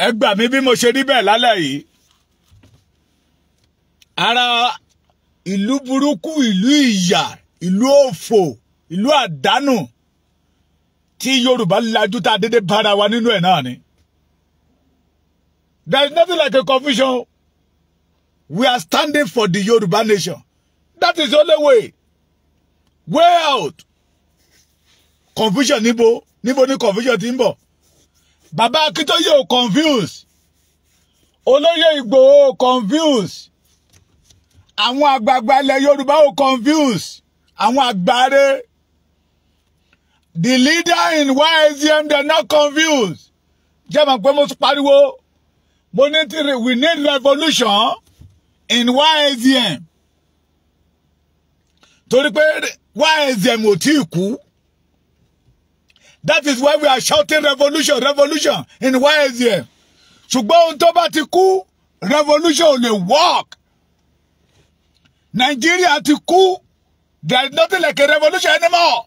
Ẹ gbà mí bí mo ṣe rí bẹ́ẹ̀ lálẹ́ yìí. Ara ìlú burúkú, ìlú ìyà, ìlú òfò, ìlú àdánù tí Yorùbá lajú tá a dédé bára wa nínú ẹ̀ náà ni. There is nothing like a confusion. We are standing for the Yoruba nation. That is the only way. Way out. Confusion níbo? Níbo ni confusion ti ń bọ̀? Bàbá Akíntóyè ò confuse. Olóyè Ìgbòho ò confuse. Àwọn àgbààgbà ilẹ̀ Yorùbá ò confuse. Àwọn àgbàre. The leader in YSDM, they are not confused. Jẹ́ mọ̀ pé mo pariwo. Mo ní tí we need revolution in YSDM. Torí pé YSDM ò tí ì kú. That is why we are shouting revolution, revolution in YSDM. Ṣùgbọ́n ohun tó bá ti kú, revolution ò lè work. Nigeria ti kú. There is nothing like a revolution anymore.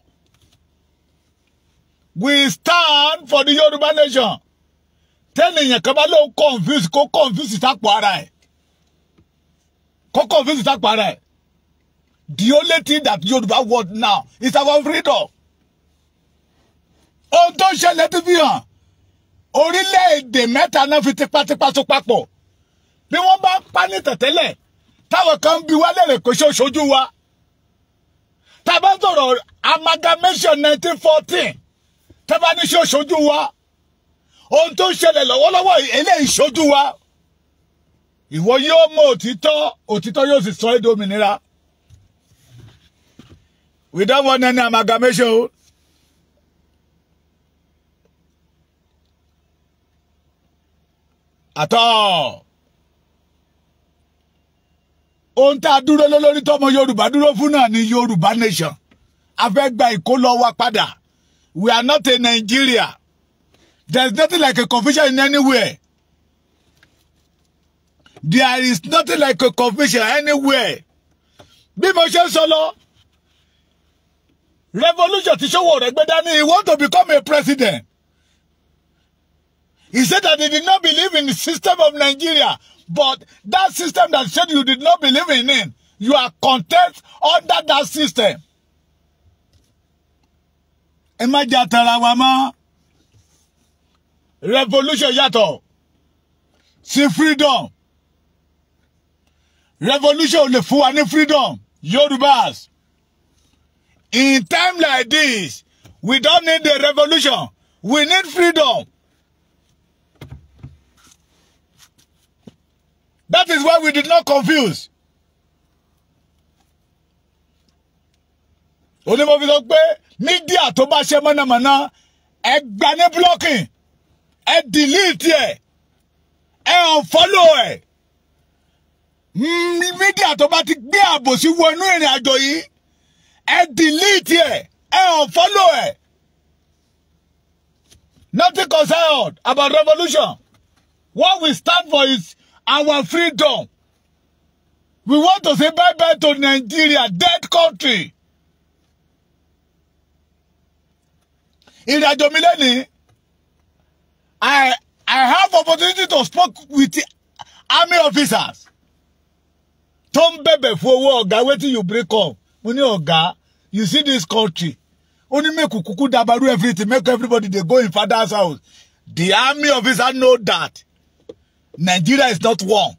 We stand for the Yoruba nation. Tẹ́lẹ̀ èèyàn kan bá ló ń confuse, kó confuse sápò ara ẹ̀. Kó confuse sápò ara ẹ̀. The only thing that Yoruba want now is our freedom. Ohun tó ṣẹlẹ̀ ti fi hàn. Orílẹ̀-èdè mẹ́ta náà fi tipátipá so papọ̀. Bí wọ́n bá ń pa ní tẹ̀tẹ́lẹ̀, táwọn kan ń bi wá lérè kò ṣe òṣojú wa. Tá a bá sọ̀rọ̀ amalgamation 1914, tá a bá ní ṣe òṣojú wa. Ohun tó ṣẹlẹ̀ lọ́wọ́lọ́wọ́ eléyìí ṣojú wa. Ìwọ yóò mọ òtítọ́, òtítọ́ yóò sì sọ ẹ́ di òmìnira. We don't want any amalgamation. At all. Ohun tá a dúró lórí tọmọ Yorùbá dúró fún náà ni Yorùbá nation. A fẹ́ gba ìkólọ wa padà. We are not a Nigeria. There is nothing like a confusion in anywhere. There is nothing like a confusion anywhere. Bí mo ṣe ń sọ lọ, revolution ti Sowore gbé dání, he want to become a president. He said that he did not believe in the system of Nigeria, but that system that said you did not believe in it, you are content under that system. Ẹ má jà tara wa mọ́. Revolution yàtọ̀ sí freedom. Revolution ò lè fún wa ní freedom. Yorubas, in time like this, we don't need the revolution. We need freedom. That is why we did not confuse. Onímọ̀ fi sọ pé mídíà tó bá ṣe mọ̀nàmọ́ná, ẹ gbà ní blocking, ẹ delete ẹ, ẹ unfollow ẹ. Mídíà tó bá ti gbé àbòsí wọnú ìrìn àjò yìí, ẹ delete ẹ, ẹ unfollow ẹ. Nothing concerned about revolution. What we stand for is our freedom. We want to say bye-bye to Nigeria, dead country. Ìrìnàjò mi lónìí, I have opportunity to speak with army officers. Tó ń bẹ̀bẹ̀ fún owó ọ̀gá, wetin you break up. Mo ní ọ̀gá, you see this country. Ó ní make kúkú dabaru everything, make everybody dey go in father's house. The army officer know that Nigeria is not one.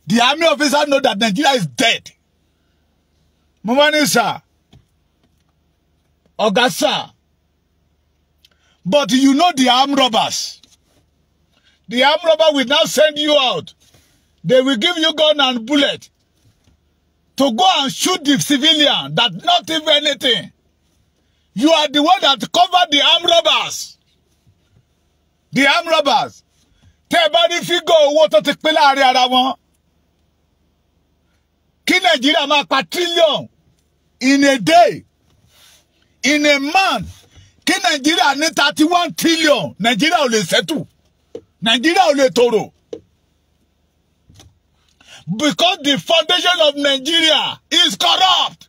The army officer know that Nigeria is dead. Mo wá ní sir, ọ̀gá sir, but you know the armed robbers. The armed robber will now send you out. They will give you gun and bullet to go and shoot the civilian that not even anything. You are the one that covered the armed robbers. The armed robbers. Tẹ́ bá ní fígọ̀ owó tó ti pín láàrin ara wọn. Kí Nàìjíríà máa pa trillion in a day, in a month. Kí Nàìjíríà ní 31 trillion, Nàìjíríà ò lè settle. Nàìjíríà ò lè tòrò. Because the foundation of Nigeria is corrupt.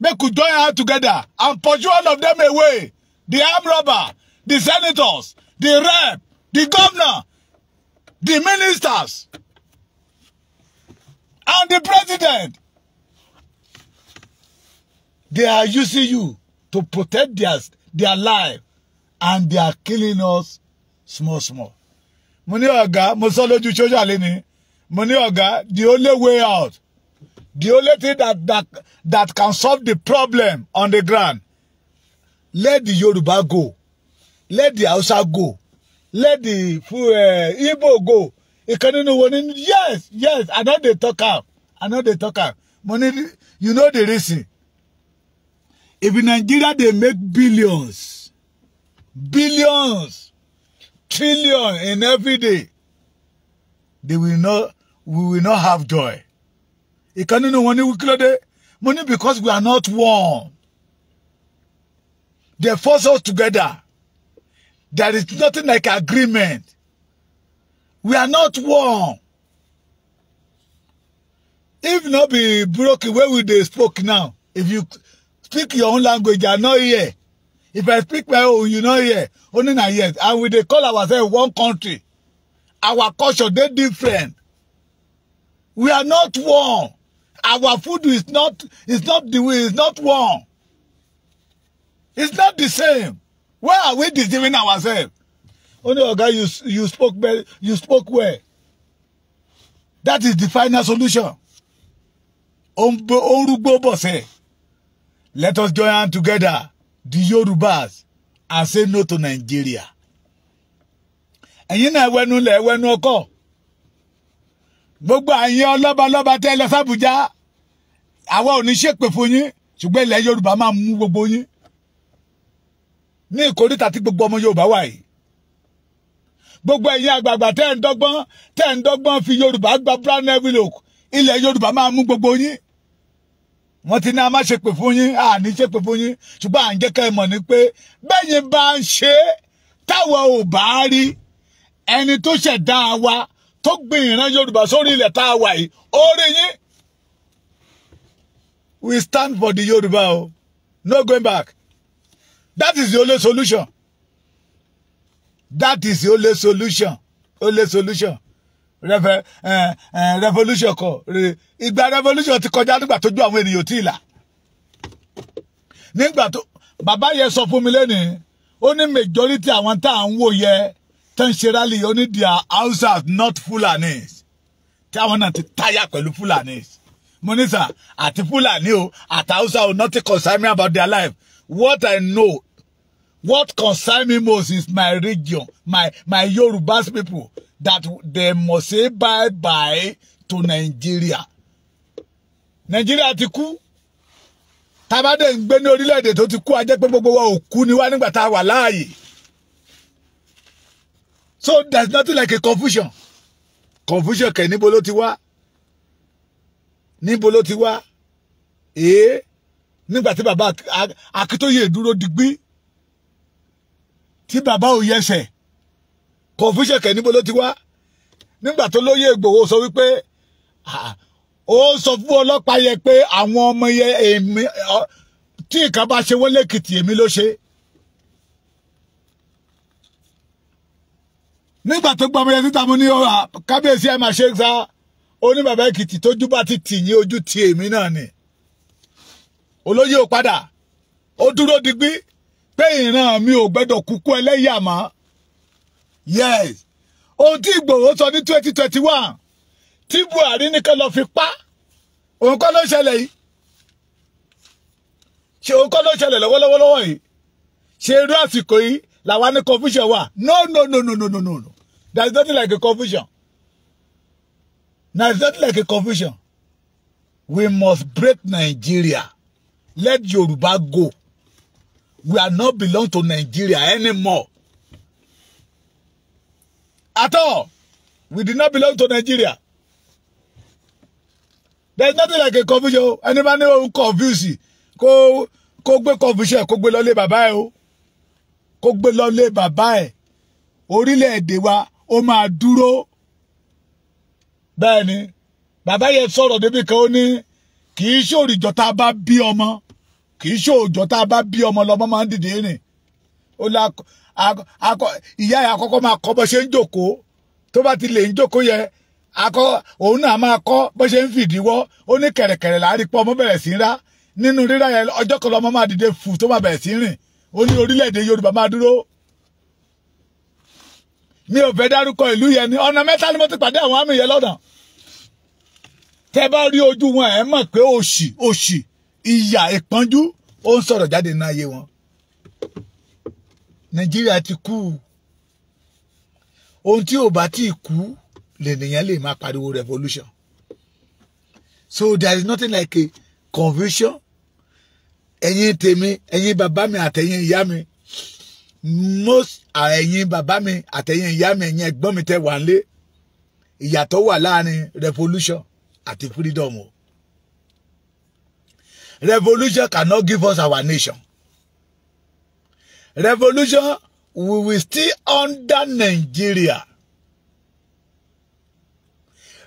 Make we join hands together and pursue all of them away. The armed robber, the senators, the rep, the governor, the ministers, and the president. They are using you to protect their life, and they are killing us small, small. Mo ní ọ̀gá, mo sọ lójú social lẹ́ni. Mo ní ọ̀gá, the only way out, the only thing that can solve the problem on the ground, let the Yoruba go, let the Hausa go, let the Igbo go. Ìkan nínú wo ni, yes, I know they talk am, I know they talk am. Mo ní, you know the reason. If in Nigeria they make billions, billions, trillion in every day, they will not, we will not have joy. Ìkan nínú wọn ní, kí ló dé? Mo ní, because we are not one. They force us together. There is nothing like agreement. We are not one. If not be broken where we dey spoke now, if you speak your own language, I not hear. If I speak my own, you not hear. Only na yes. And we dey call ourselves one country. Our culture, they different. We are not one. Our food is not the way, it's not one. It's not the same. Why are we deceiving ourselves? Only Oga, you spoke well, you spoke well. That is the final solution. Ó ń rúgbó bọ̀ sẹ́. Let us join hands together, the Yorubas, and say no to Nigeria. Ẹ̀yin náà wẹnu lẹ̀ wẹnu ọkọ̀. Gbogbo àyìn ọlọ́balọ́ba tẹ́ lọ s'Ábùjá. Àwa ò ní ṣépè fún yín, ṣùgbọ́n ilẹ̀ Yorùbá máa mú gbogbo yín. Ní ìkóríta tí gbogbo ọmọ Yorùbá wà yìí. Gbogbo ẹ̀yin àgbààgbà tẹ́ ń dọ́gbọ́n fi Yorùbá gba brown envelope, ilẹ̀ Yorùbá máa mú gbogbo yín. Wọ́n ti ní a má ṣépè fún yín, a ní ṣépè fún yín, ṣùgbọ́n à ń jẹ́ ká ẹ mọ̀ ní pé bẹ́yìn bá ń ṣe é, táwọn ò bá rí ẹni tó ṣẹ̀dá wa tó gbin ìran Yorùbá sórí ilẹ̀ tá a wà yìí, ó rí yín. We stand for the Yorùbá o, no going back. That is the only solution. That is the only solution. Only solution. Revolution kọ́, ìgbà revolution ti kọjá nígbà tójú àwọn ènìyàn tí ì là. Nígbà tó bàbá yẹn sọ fún mi lẹ́nìí, ó ní majority àwọn tá à ń wò yẹ tó ń ṣe rally, ó ní their Hausas, not Fulanis. Tí àwọn náà ti táyà pẹ̀lú Fulanis. Mo ní sà, àti Fulani o, àti Hausa o, nothing concern me about their life. What I know, what concern me most is my region, my Yoruba people, that they must say bye bye to Nigeria. Nigeria ti kú. Tábàdé ń gbé ní orílẹ̀-èdè tó ti kú, a jẹ́ pé gbogbo wa ò kú ni wá nígbà tá a wà láàyè. So there's nothing like a confusion. Confusion kẹ̀, níbo ló ti wá? Níbo ló ti wá? Èé, nígbà tí bàbá Akíntóyè dúró digbí, tí bàbá ò yẹsẹ̀, confusion kẹ̀, níbo ló ti wá? Nígbà tó lóye Ìgbòho sọ wípé ó sọ fún ọlọ́pàá yẹ pé àwọn ọmọ yẹ èmi tí nǹkan bá ṣe wọ́n lẹ́kìtì, èmi ló ṣe. Nígbà tó gbọ́ ọmọ yẹn síta, mo ní kábíyèsí, ẹ̀ máa ṣe é sá. Ó ní bàbá Èkìtì, tójú bá ti tì yín, ojú ti èmi náà ni. Olóyè ò padà, ó dúró digbí pé ìran mi ò gbẹ́dọ̀ kúkú ẹlẹ́yà mọ́. Yes, ohun tí Ìgbòho sọ ní 2021 tí Buhari nìkan lọ fi pa, òun kọ́ ló ṣẹlẹ̀ yìí? Ṣé òun kọ́ ló ṣẹlẹ̀ lọ́wọ́lọ́wọ́ lọ́wọ́ yìí? Ṣe irú àsìkò yìí làwa ní confusion wà? No, no, no, no, no, no, no, no, there is nothing like a confusion. There is nothing like a confusion. We must break Nigeria. Let Yoruba go. We are not belong to Nigeria anymore at all. We did not belong to Nigeria. There is nothing like a confusion. Ẹni bá ní òun confuse, kó gbé confusion, kó gbé lọlé bàbá ẹ o, kó gbé lọlé bàbá ẹ. Orílẹ̀-èdè wa, ó máa dúró. Bẹ́ẹ̀ ni bàbá yẹn sọ̀rọ̀ débi kan, ó ní kì í ṣòrìjọ tá a bá bí ọmọ. Kì í ṣe òòjọ́ tá a bá bí ọmọ lọ́mọ máa ń dìde rìn. Ó la ìyá ẹ̀ àkọ́kọ́ máa kọ́ bó ṣe ń jókòó. Tó bá ti lè ń jókòó yẹn, akọ òun náà máa kọ́ bó ṣe ń fìdíwọ́. Ó ní kẹ̀rẹ̀kẹ̀rẹ̀ láàrin pọ̀ ọmọ bẹ̀rẹ̀ sí ń rá. Nínú rírá yẹn, ọjọ́ kan lọ́mọ máa dìde fù tó máa bẹ̀rẹ̀ sí rìn. Ó ní orílẹ̀-èdè Yorùbá máa dúró. Mi ò fẹ́ dárúkọ ìlú yẹn ni. Ọ̀nà mẹ́ta ni mo ti pàdé àwọn àmì yẹn lọ́nà. Tẹ́ bá rí ojú wọn, ẹ mọ̀ pé òṣì òṣì, ìyà, ìpọ́njú ó ń sọ̀rọ̀ jáde nínú ayé wọn. Nàìjíríà ti kú. Ohun tí ò bá tí kú lènìyàn lè máa pariwo revolution. So there is nothing like a confusion. Ẹ̀yin tèmi, ẹ̀yin bàbá mi àtẹ̀yin ìyá mi, most ẹ̀yin bàbá mi àtẹ̀yin ìyá mi, ẹ̀yin ẹ̀gbọ́n mi tẹ́ wà nílé, ìyàtọ̀ wà láàrin revolution àti freedom o. Revolution cannot give us our nation. Revolution, we will still under Nigeria.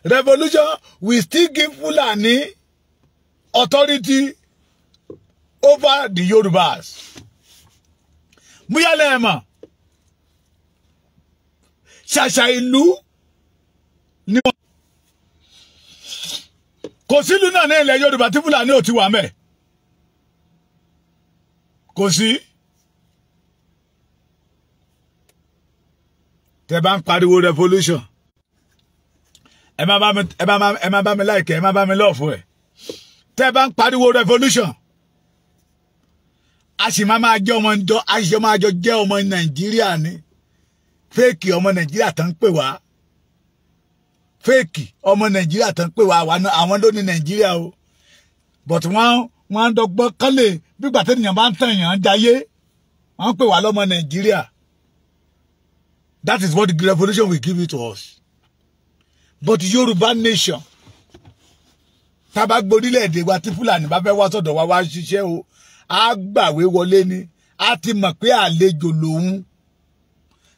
Revolution will still give Fulani authority over the Yorubas. Bóyá lẹ́yìn mọ̀, ṣàṣà ìlú ni wọ́n kò sílùú náà ní ilẹ̀ Yorùbá tí Fúlàní ò ti wà mẹ́. Kò sí. Tẹ́ bá ń pariwo revolution, ẹ má bá mi, ẹ má bá mi like, ẹ má bá mi love ẹ. Tẹ́ bá ń pariwo revolution, a sì máa máa jẹ́ ọmọ ǹjọ́, a sì máa jọ jẹ́ ọmọ Nàìjíríà ni. Fake ọmọ Nàìjíríà tán ń pè wá, fake ọmọ Nàìjíríà tán ń pè wá, àwọn ló ní Nàìjíríà o. But wọ́n ń dọ́gbọ́n kán lè bígbà tẹ́nìyàn bá ń tàn yàn jayé, wọ́n ń pè wá lọ́mọ Nàìjíríà. That is what the revolution will give it to us. But Yorùbá nation, tá a bá gborílẹ̀-èdè wa, tí Fúlàní bá fẹ́ wá sọ̀dọ̀ wa wá ṣiṣẹ́ o, á gbàwé wọlé ni. Á ti mọ̀ pé àlejò lòun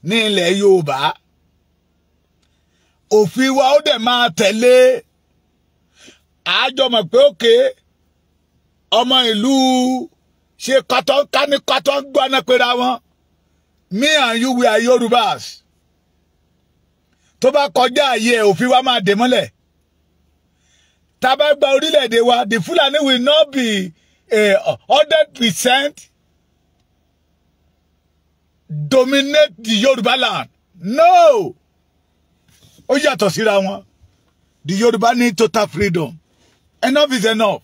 ní ilẹ̀ Yorùbá. Òfin wa ó dẹ̀ máa tẹ̀lé. Àjọ mọ̀ pé òkè ọmọ ìlú ṣe kọ́tọ́ kání kọ́tọ́ gbọ́ná pera wọn. Me and you, we are Yorùbás. Tó bá kọjá àyè ẹ̀, òfin wa máa dè mọ́lẹ̀. Tá a bá gba orílẹ̀-èdè wa, the Fulani will not be 100% dominate the Yorùbá land. No, ó yàtọ̀ síra wọn. The Yorùbá need total freedom. Enough is enough.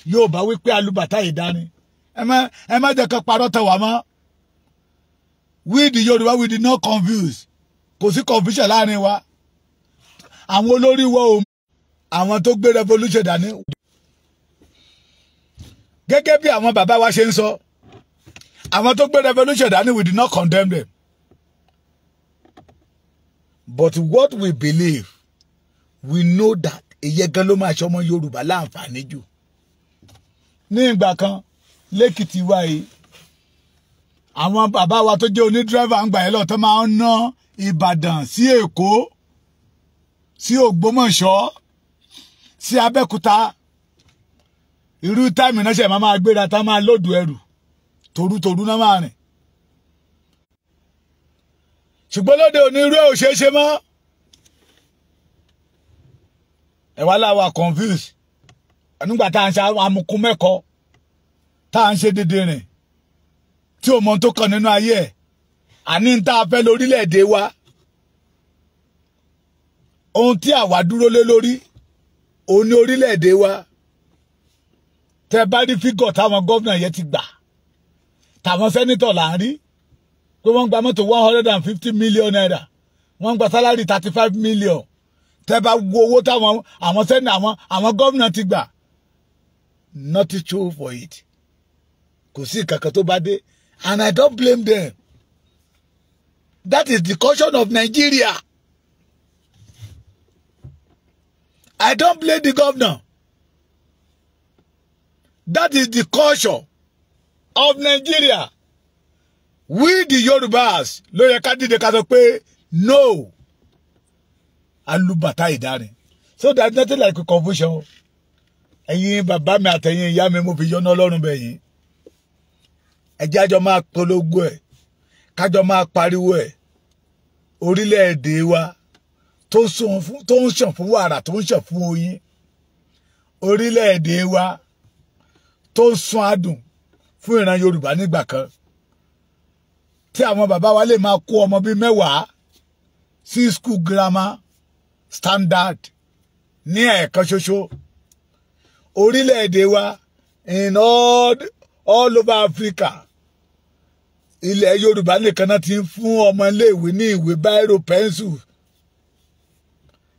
Yorùbá wípé alùbàtà ìdání. Ẹ má jẹ́ ká parọ́ tẹ̀ wá mọ́. We the Yorùbá, we did not confuse. Kò sí confusion láàrin wa. Àwọn olórí wa ò, àwọn tó gbé revolution dání, gẹ́gẹ́ bí àwọn bàbá wa ṣe ń sọ, àwọn tó gbé revolution dání, we did not condemn them. But what we believe, we know that ìyẹn gan ló máa ṣe ọmọ Yorùbá láǹfààní jù. Ní ìgbà kan lẹ́kìtì wa yìí, àwọn bàbá wa tó jẹ́ onídírẹ́fà ń gbà yẹn lọ tó máa ń ná Ìbàdàn sí Èkó, sí Ògbómọ̀ṣọ́, sí Abẹ́òkúta, irú time náà ṣe máa máa gbéra tá máa load ẹrù, tòrútòrú náà máa rìn. Ṣùgbọ́n lóde òní, irú ẹ̀ ò ṣeé ṣe mọ́. Ẹ wá láwa confuse nígbà tá à ń ṣe amukun mẹ́kọ, tá à ń ṣe dédé rìn tí ò mọ tó kàn nínú ayé ẹ̀. Àní ń tá a fẹ́ lórílẹ̀‐èdè wa, ohun tí àwa dúró lé lórí òun ní orílẹ̀‐èdè wa. Tẹ bá rí figure táwọn governor yẹn ti gbà, táwọn senator, là ń rí pé wọ́n gba mọ́tò ₦150 million, wọ́n gba salary 35 million. Tẹ bá wo owó táwọn àwọn sẹ́ni àwọn governor ti gbà, nothing show for it. Kò sí kankan tó bá dé, and I don't blame them. That is the caution of Nigeria. I don't blame the governor. That is the culture of Nigeria. We the Yorubas ló yẹ ká dìde ká sọ pé no, alubata ìdarin. So there is nothing like a confusion. Ẹ̀yin bàbá mi àtẹ̀yin ìyá mi, mo fi yọ́nú Ọlọ́run bẹ̀ yín. Ẹ jẹ́ àjọ máa polongo ẹ̀, kájọ máa pariwo ẹ̀. Orílẹ̀-èdè wa tó ń ṣàn fún wàrà, tó ń ṣàn fún oyin, orílẹ̀-èdè wa tó ń sun adùn fún ìran Yorùbá nígbà kan, tí àwọn bàbá wa lè máa kó ọmọ bíi 10 sí school grammar standard ní ẹ̀ẹ̀kan ṣoṣo. Orílẹ̀-èdè wa in all over Africa, ilẹ̀ Yorùbá nìkan náà ti ń fún ọmọ iléèwé ní ìwé, báírò, pẹ́ńsù,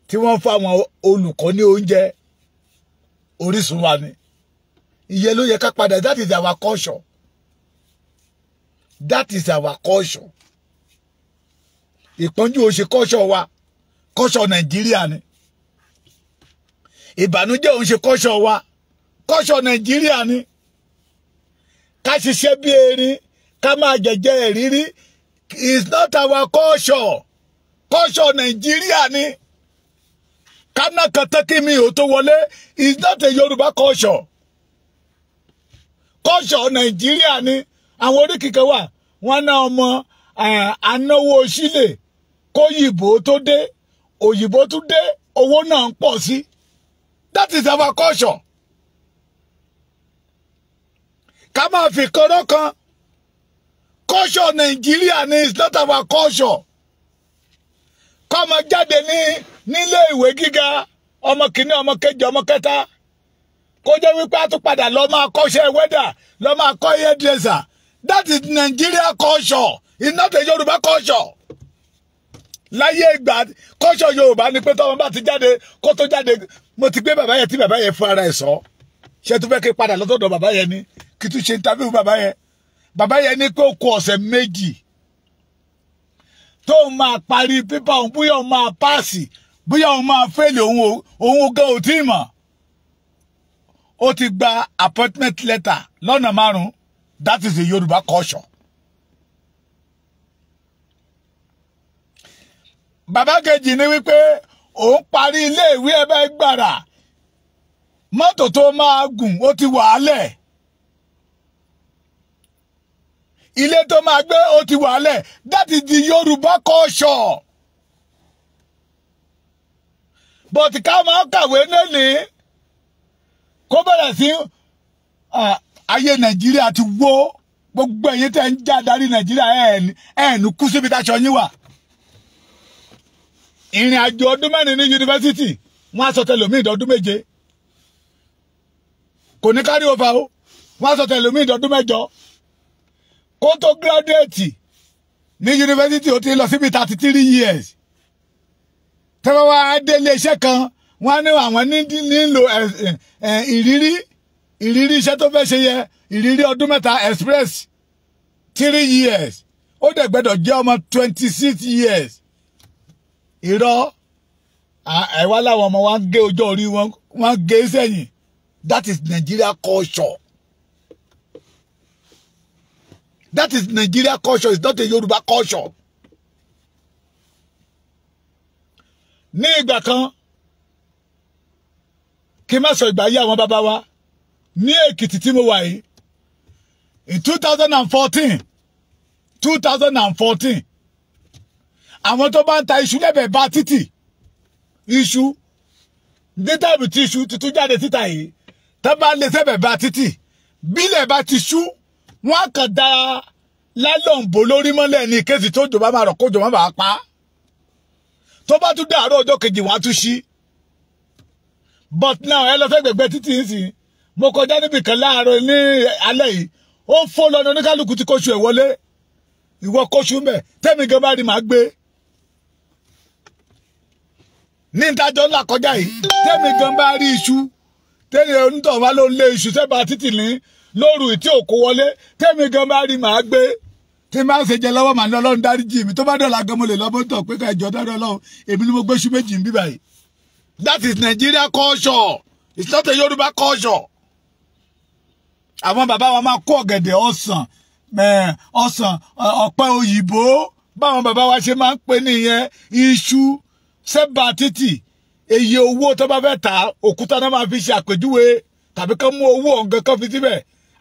tí wọ́n fún àwọn olùkọ́ ní oúnjẹ. Orísun wa ni ìyẹn, ló yẹ ká padà. That is our culture, that is our culture. Ìpọ́njú ò ṣe culture wa, culture Nàìjíríà ni. Ìbànújẹ́ òun ṣe culture wa, culture Nàìjíríà ni. Ká ṣiṣẹ́ bí erin, ká máa jẹjẹ ìrírí is not our culture, culture Nàìjíríà ni. Ká ná kan tán kí mi ò tó wọlé is not a Yorùbá culture, culture Nàìjíríà ni. Àwọn oríkì kan wà, wọn ná ọmọ anáwó sílẹ̀ kó yìnbó tó dé, òyìnbó tún dé, owó náà ń pọ̀ sí. That is our culture. Ká máa fi kọ́rọ́ kan, culture Nàìjíríà ni, is not our culture. Kọ́mọ jáde ní nílé ìwé gíga, ọmọ kìíní, ọmọ kejì, ọmọ kẹta, kó jẹ́ wípé a tún padà lọ máa kọ́ṣẹ́ welder, lọ máa kọ́ hairdresser. That is Nigeria culture, it's not a Yorùbá culture. Láyé ìgbà, culture Yorùbá ni pé tọ́mọ bá ti jáde, kó tó jáde, mo ti gbé bàbá yẹn tí bàbá yẹn fún ara ẹ̀ sọ. Ṣé tó fẹ́ kí padà lọ́tọ̀dọ̀ bàbá yẹn ni kí tún ṣe interview bàbá yẹn? Bàbá yẹn ní pé ó kù ọ̀sẹ̀ 2 tóun máa parí paper òun. Bóyá òun máa pass, bóyá òun máa fail, òun gan ò tí ì mọ̀. Ó ti gba appointment letter lọ́nà márùn-ún. That is the Yorùbá culture. Bàbá kejì ní wípé òun parí iléèwé ẹ bẹ́ẹ̀ gbàrà, mọ́tò tó máa gùn ó ti wà á lẹ̀, ilé tó máa gbé ó ti wà á lẹ̀. That is the Yorùbá culture. But ká máa kàwé lónìí kó bẹ̀rẹ̀ sí, ayé Nàìjíríà ti wó. Gbogbo ẹ̀yin tẹ́ ń já darí Nàìjíríà, ẹ̀ ní kú síbi táṣọ yín wà. Ìrìn àjò ọdún 4 ní yunifásitì, wọ́n á sọ tẹlòmíì dọdún 7, kò ní carry over o. Wọ́n á sọ tẹlòmíì dọdún 8 kó tó graduate ní yunifásitì. Ó ti lọ síbi 33 years. Tẹ́wọ́ wá dé ilé iṣẹ́ kan, wọ́n á ní àwọn nílò ìrírí iṣẹ́ tó fẹ́ ṣe yẹ, ìrírí ọdún 3, express 3 years. Ó dẹ̀ gbẹ́dọ̀ jẹ́ ọmọ 26 years. Irọ́ ẹ̀wá làwọn ọmọ wa ń gé ojú orí wọn, wọ́n gé sẹ́yìn. That is Nigeria culture, that is Nigeria culture, it's not a Yoruba culture. Ní ìgbà kan, kí n má sọ ìgbà yí àwọn bàbá wa ní Èkìtì tí mo wà yìí, in 2014, 2014, àwọn tó bá ń ta iṣu lẹ́bẹ̀ẹ́ bá títì, iṣu ní tàbí tí iṣu tuntun jáde síta yìí, tó bá lè sẹ́bẹ̀ẹ́ bá títì, bílẹ̀ bá ti ṣú, wọ́n kàn da lálọ́ǹbó lórí mọ́lẹ̀ ní kéèsì tó jò bá máa rọ̀, kó jò má bàa pa á. Tó bá tún dàárọ̀ ọjọ́ kejì, wọ́n á tún ṣí. But now, ẹ lọ sẹ́gbẹ̀gbẹ́ títì ń sìn. Mo kọjá níbì kan láàárọ̀ ní alẹ́ yìí, ó fọ́ lọ́nà, oníkálukú tí kóṣù ẹ̀ wọlé. Ìwọ kóṣù mẹ́ tẹ́mi gan bá rí, màá gbé ní ìdájọ́ ńlá kọjá yìí. Tẹ́mi gan bá rí iṣu, tẹ́mi onítọ̀ wá ló ń lé iṣu sẹ́gbà títì ní lóru tí òkú wọlé, tẹ́mi gan bá rí, màá gbé. Tí máa ń ṣe jẹ lọ́wọ́, màá ní Ọlọ́run dáríjì mi. Tó bá dọ̀la gan, mo lè lọ́bọ̀ tọ̀ pé ká ìjọ dárí Ọlọ́run, èmi ni mo gbé iṣu méjì ń bí báyìí. That is Nigeria culture, it's not a Yoruba culture. Àwọn bàbá wa máa kó ọ̀gẹ̀dẹ̀, ọsàn, ọsàn, ọ̀pẹ òyìnbó, báwọn bàbá wa ṣe máa ń pè nìyẹn, iṣu sẹ́bà títì. Èyí owó tó bá fẹ́ ta, òkúta náà máa fi ṣe àpèjúwe. Tàbí kán mú owó ọ̀ǹkan kan fi síbẹ̀.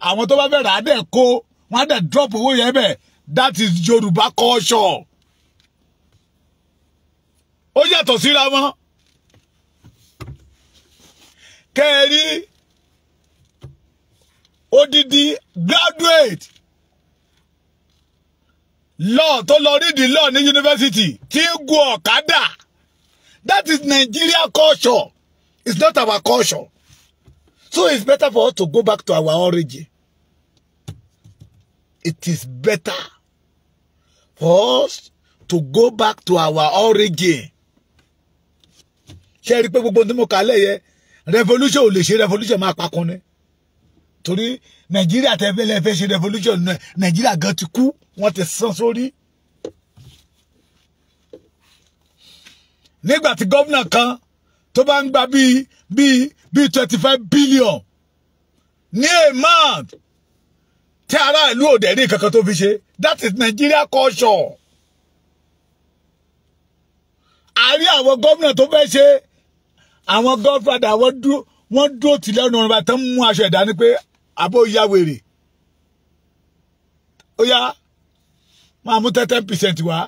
Àwọn tó bá fẹ́ rà á dẹ̀ kó, wọ́n á dẹ̀ drop owó yẹn bẹ̀. That is Yorùbá culture. Ó yàtọ̀ síra wọn. Kẹ́ẹ̀rí odidi graduate law tó lọ read the law ní yunifásitì tí ń gun ọ̀kadà. That is Nigeria culture. It's not our culture. So it's better for us to go back to our origin. It is better for us to go back to our origin. Ṣé ẹ rí i pé gbogbo ohun tí mo kà lẹ́yẹ, revolution ò lè ṣe, revolution máa pakun ni. Torí Nàìjíríà tẹ́ fẹ́ lẹ́ fẹ́ ṣe revolution náà, Nàìjíríà gan ti kú, wọ́n ti sán sórí. Nígbà tí gómìnà kan tó bá ń gba bíi 25 billion ní a month, tí ará ìlú òde ní kankan tó fi ṣe, that is Nigeria culture. Àrí àwọn gómìnà tó fẹ́ ṣe, àwọn godfather, àwọn dúró, wọ́n dúró tì lẹ́nu ọ̀run bá tán, mú aṣọ ẹ̀dá ní pé àbó ya wèrè, ó yá, máa mú 10% wá.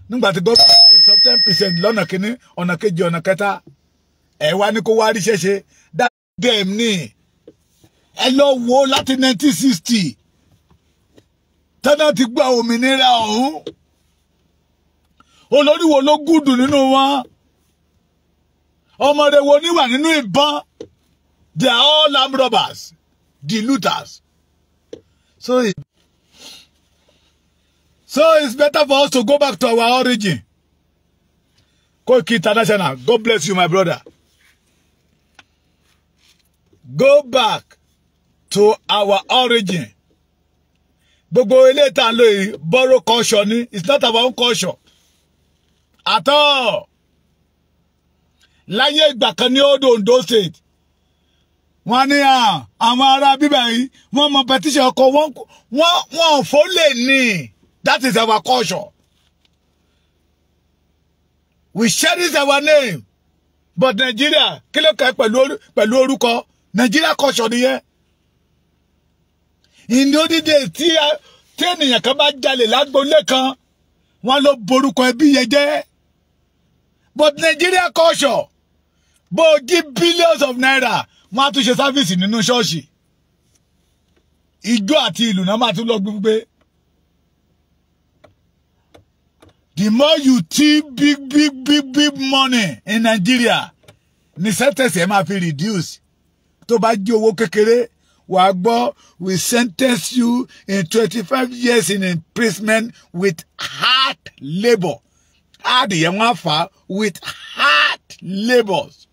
Nígbà tí gómìnà ti sọ 10% lọ́nà kínní, ọ̀nà kejì, ọ̀nà kẹta, ẹ̀ wá ní kó wá ríṣẹ́ ṣe. Dem ní ẹ lọ wo láti 1960 tọ́nà ti gba òmìnira ọ̀hún, olórí wo ló gùdù nínú wọn? Ọmọdé wo ní wà nínú ìbọn? They are all armed robbers, the looters. So it's better for us to go back to our origin. Koiki International, God bless you, my brother. Go back to our origin. Gbogbo ilé ìta ń lò yìí, borrow culture ni. It's not our own culture at all. Láyé ìgbà kan ní Old Ondo State, wọ́n ní àwọn ará bíbá yìí, wọ́n mọ petition ọkọ̀ wọ́n, wọ́n fò lè ní. That is our culture. We cherish our name, but Nigeria, kí ló kẹ́ pẹ̀lú orúkọ? Nigeria culture nìyẹn. In the olden days, tí ènìyàn kan bá jalè lágbolé kan, wọ́n ló borúkọ ẹbí yẹn jẹ́. But Nigeria culture, bó o jí billions of naira, wọ́n á tún ṣe service nínú ṣọ́ọ̀ṣì, ijó àti ìlú náà máa tún lọ gbígbé. The more you thief big, big, big, big money in Nigeria, ní sentence ẹ máa fi reduce. Tó bá jí owó kékeré, wàá gbọ́, "We sentence you in 25 years in imprisonment with hard labour." Hard yẹn, wọ́n á fà á with hard labours.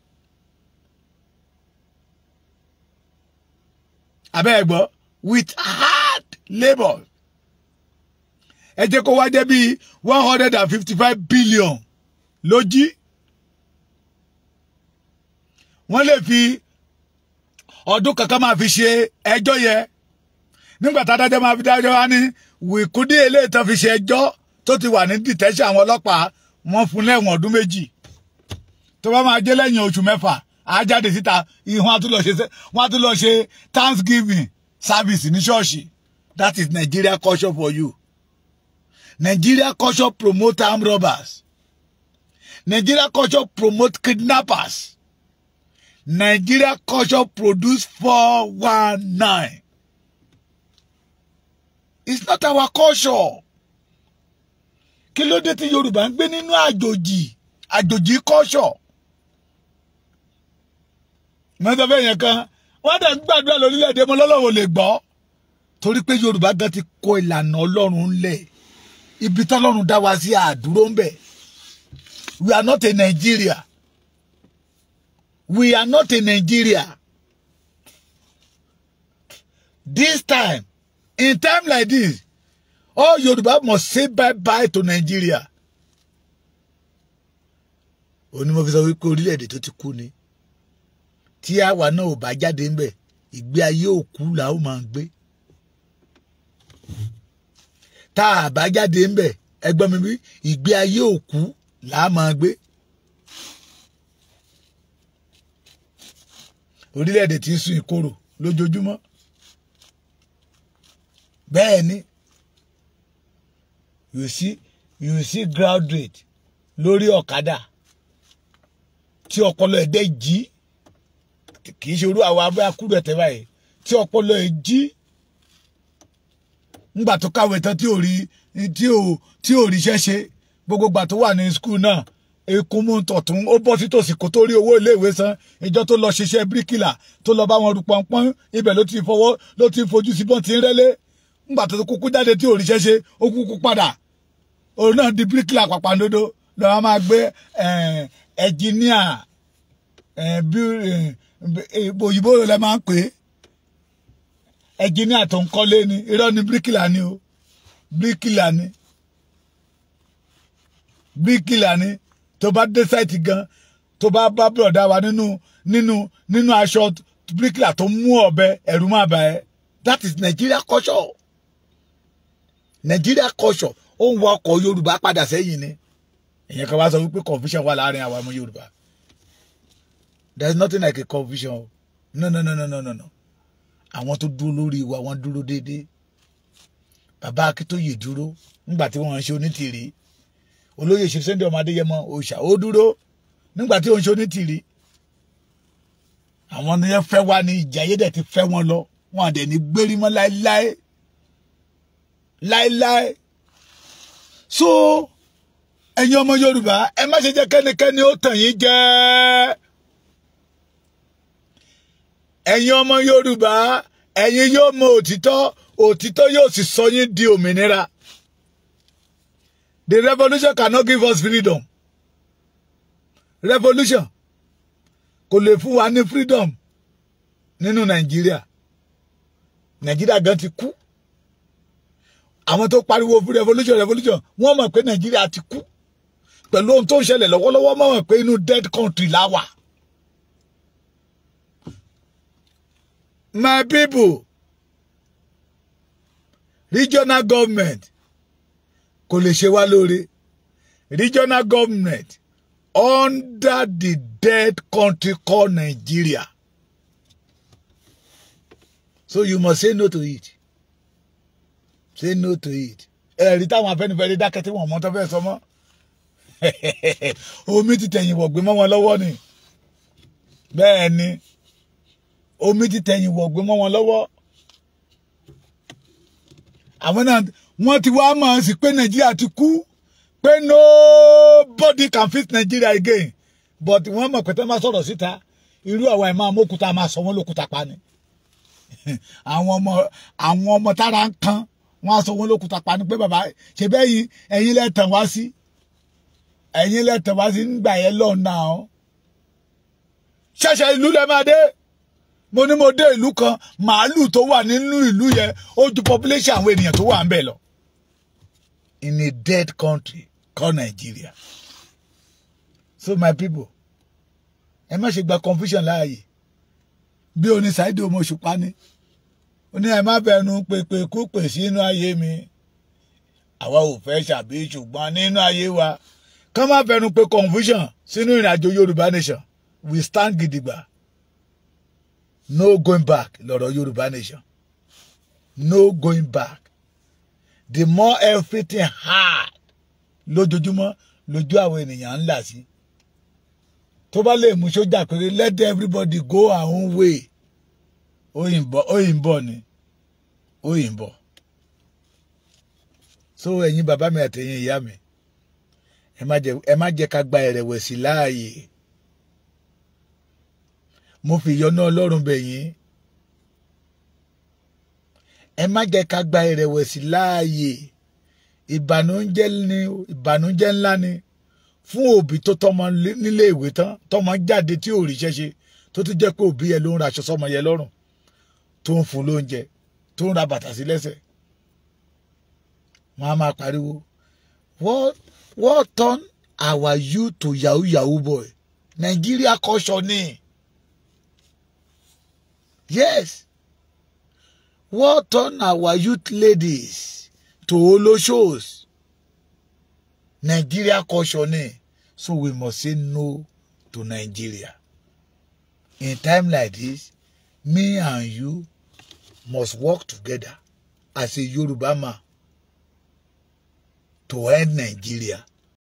Abẹ́ ẹ̀ gbọ́, with hard labour. Ẹ jẹ́ kó wá jẹ́ bíi 155 billion ló jí, wọ́n lè fi ọdún kankan máa fi ṣe ẹjọ́ yẹ. Nígbà tá adájọ́ máa fi dájọ́, wá ní wìkúdí eléyìí tán fi ṣe ẹjọ́ tó ti wà ní detention àwọn ọlọ́pàá, wọ́n fún lẹ́wọ̀n ọdún 2. Tó bá máa jẹ́ lẹ́yìn oṣù 6, á jáde síta ìhun, á tún lọ ṣe, wọ́n á tún lọ ṣe thanksgiving service ní ṣọ́ọ̀ṣì. That is Nigeria culture for you. Nigeria culture promote armed robbers. Nigeria culture promote kidnappers. Nigeria culture produce 419. It's not our culture. Kí ló dé tí Yorùbá ń gbé nínú àjòjì culture? Mọ́tò bẹ́ẹ̀ yẹn kan, wọ́n dẹ̀ ń gbàdúrà lórílẹ̀‐èdè mọ́ lọ́lọ́run lè gbọ́, torí pé Yorùbá gan ti kọ ìlànà Ọlọ́run ńlẹ̀. Ibi tọ́lọ́run dá wa sí, àdúró ń bẹ̀. We are not a Nigeria. We are not a Nigeria. This time, in time like this, all Yorùbá must say bye bye to Nigeria. Onímọ̀ fi sọ wípé orílẹ̀-èdè tó ti kú ni. Tí àwa náà ò bá jáde ńbẹ̀, ìgbé ayé òkú là ó máa ń gbé. Tá a bá jáde ńbẹ̀, ẹgbọ́n mi bí, ìgbé ayé òkú là á máa gbé. Orílẹ̀-èdè tí ń sun ìkorò lójoojúmọ́. Bẹ́ẹ̀ ni, you see graduate lórí ọ̀kadà tí ọpọlọ ẹ̀ dẹ́ jí, kì í ṣe orú àwọn abẹ́ akúrò ẹ̀tẹ̀ báyìí, tí ọpọlọ ẹ̀ jí ńgbà tó kàwé tán, tí ò ríṣẹ́ ṣe. Gbogbo gbà tó wà ní school náà, ekun mú tọ̀tún, ó bọ́ sí tòsí kó tó rí owó iléèwé san. Ìjọ tó lọ ṣiṣẹ́ bíríkìlà, tó lọ bá wọn ru pọnpọ́n, ibẹ̀ ló ti fọwọ́, ló ti fojú sí bọ́n ti ń rẹ́lé. Ńgbà tó kúkú jáde tí ò ríṣẹ́ ṣe, ó kúkú padà, òun náà di bíríkìlà pàpàǹdodo. Lọ́wọ́ máa gbé ẹnjìníà, òyìnbó lẹ máa ń pè é, ẹnjìníà tó ń kọ́lé ni. Irọ́ ni, bíríkìlà ni o, bíríkìlà ni, bíríkìlà ni. Tó bá dé site gan, tó bá bá bùrọ̀dá wa nínú aṣọ bíríkìlà tó mú ọ̀bẹ, ẹ̀rù máa bà ẹ́. That is Nigeria culture. Nigeria culture, ó ń wọ ọkọ̀ Yorùbá padà sẹ́yìn ni. Ìyẹn kan wá sọ wípé confusion wà láàrin àwọn ọmọ Yorùbá. There is nothing like a confusion. No, no, no, no, no, no, no. Àwọn tó dúró lórí wa, wọ́n dúró déédéé. Bàbá Akíntóyè dúró nígbà tí wọ́n ń ṣe onítìrí. Olóyè ṣe Sunday ọmọ Adéyẹmọ òòṣà, ó dúró nígbà tí wọ́n ń ṣe onítìrí. Àwọn ni wọ́n fẹ́ wá ní ìjà ayé dẹ̀ ti fẹ́ wọn lọ, wọn àdẹ̀ ní gbérí mọ́ láéláé láéláé. So ẹ̀yin ọmọ Yorùbá, ẹ má ṣe jẹ́ kẹ́nikẹ́ni ó tàn yín jẹ. Ẹ̀yin ọmọ Yorùbá, ẹ̀yin yóò mọ òtítọ́, òtítọ́ yóò sì sọ yín di òmìnira. The revolution cannot give us freedom. Revolution kò lè fún wa ní freedom nínú Nàìjíríà. Nàìjíríà gan ti kú. Àwọn tó pariwo fún revolution, revolution, wọ́n mọ̀ pé Nàìjíríà ti kú. Pẹ̀lú ohun tó ń ṣẹlẹ̀ lọ́wọ́lọ́wọ́, mọ̀ pé inú dead country la wà. My people, regional government kò lè ṣe wá lóore. Regional government under the dead country called Nigeria, so you must say no to it, say no to it. Ẹ̀rí táwọn Afẹ́nifẹ́re dákẹ́ tí wọ́n mọ́ tó fẹ́ sọ mọ́, omi ti tẹ̀yìn wọ̀gbìn mọ́ wọn lọ́wọ́ ni. Bẹ́ẹ̀ ni, omi ti tẹ̀yìn wọ̀gbìn mọ́ wọn lọ́wọ́. Àwọn náà, wọ́n ti wá mọ̀ sí pé Nàìjíríà ti kú, pé nobody can fix Nigeria again, but wọ́n mọ̀ pé tẹ́ máa sọ̀rọ̀ síta, irú àwa ẹ̀ máa mókúta, máa sọ wọ́n lókúta pa ni. Àwọn ọmọ tára ń kan, wọ́n á sọ wọ́n lókúta pa ni pé bàbá ṣe bẹ́ẹ̀ yín, ẹ̀yin lẹ́tàn wá sí, ẹ̀yin lẹ́tàn wá sí nígbà yẹn lọ́nà ọ́. Ṣẹ̀ṣẹ̀ ìlú lẹ́ máa dé. Mo ní mo dé ìlú kan, màálù tó wà nínú ìlú yẹn, ó ju population àwọn ènìyàn tó wà ń bẹ̀ lọ, in a dead country called Nigeria. So my people, ẹ má ṣe gba confusion láàyè. Bí oní Saheed ọmọ Òṣùpá ni ó ní, ẹ má bẹnu pèpè kú pè sínú ayé mi, àwa ò fẹ́ ṣàbí, ṣùgbọ́n nínú ayé wa, kán má fẹnu pé confusion sínú ìrìnàjò Yorùbá nation. We stand gidigba, no going back lọ́rọ̀ Yorùbá nation, no going back. The more everything hard lójoojúmọ́, lójú àwọn ènìyàn ń là sí. Tó bá lè mú sójà pé let everybody go our own way, ó yìn bọ̀ ni, ó yìn bọ̀. So ẹ̀yin bàbá mi àtẹ̀yin ìyá mi, ẹ má jẹ́ ká gba ìrẹ̀wẹ̀sì láàyè. Mo fi ìyọ́nú Ọlọ́run bẹ̀ yín, ẹ má jẹ́ ká gba ìrẹ̀wẹ̀sì láàyè. Ìbànújẹ́ ni, ìbànújẹ́ ńlá ni fún òbí tó tọ́mọ nílé ìwé tán, tọ́mọ jáde tí ò ríṣẹ́ ṣe, tó tún jẹ́ pé òbí yẹn ló ń raṣọ sọ́mọ yẹn lọ́rùn, tó ń fún lóúnjẹ, tó ń ra bàtà sí lẹ́sẹ̀. Wọ́n á máa pariwo, What turn our youth to yahoo yahoo boy?" Nigeria culture ni. Yes, what turn our youth ladies to oloshos? Nigeria culture ni. So we must say no to Nigeria in time like this. Me and you must work together as a Yoruba man to end Nigeria.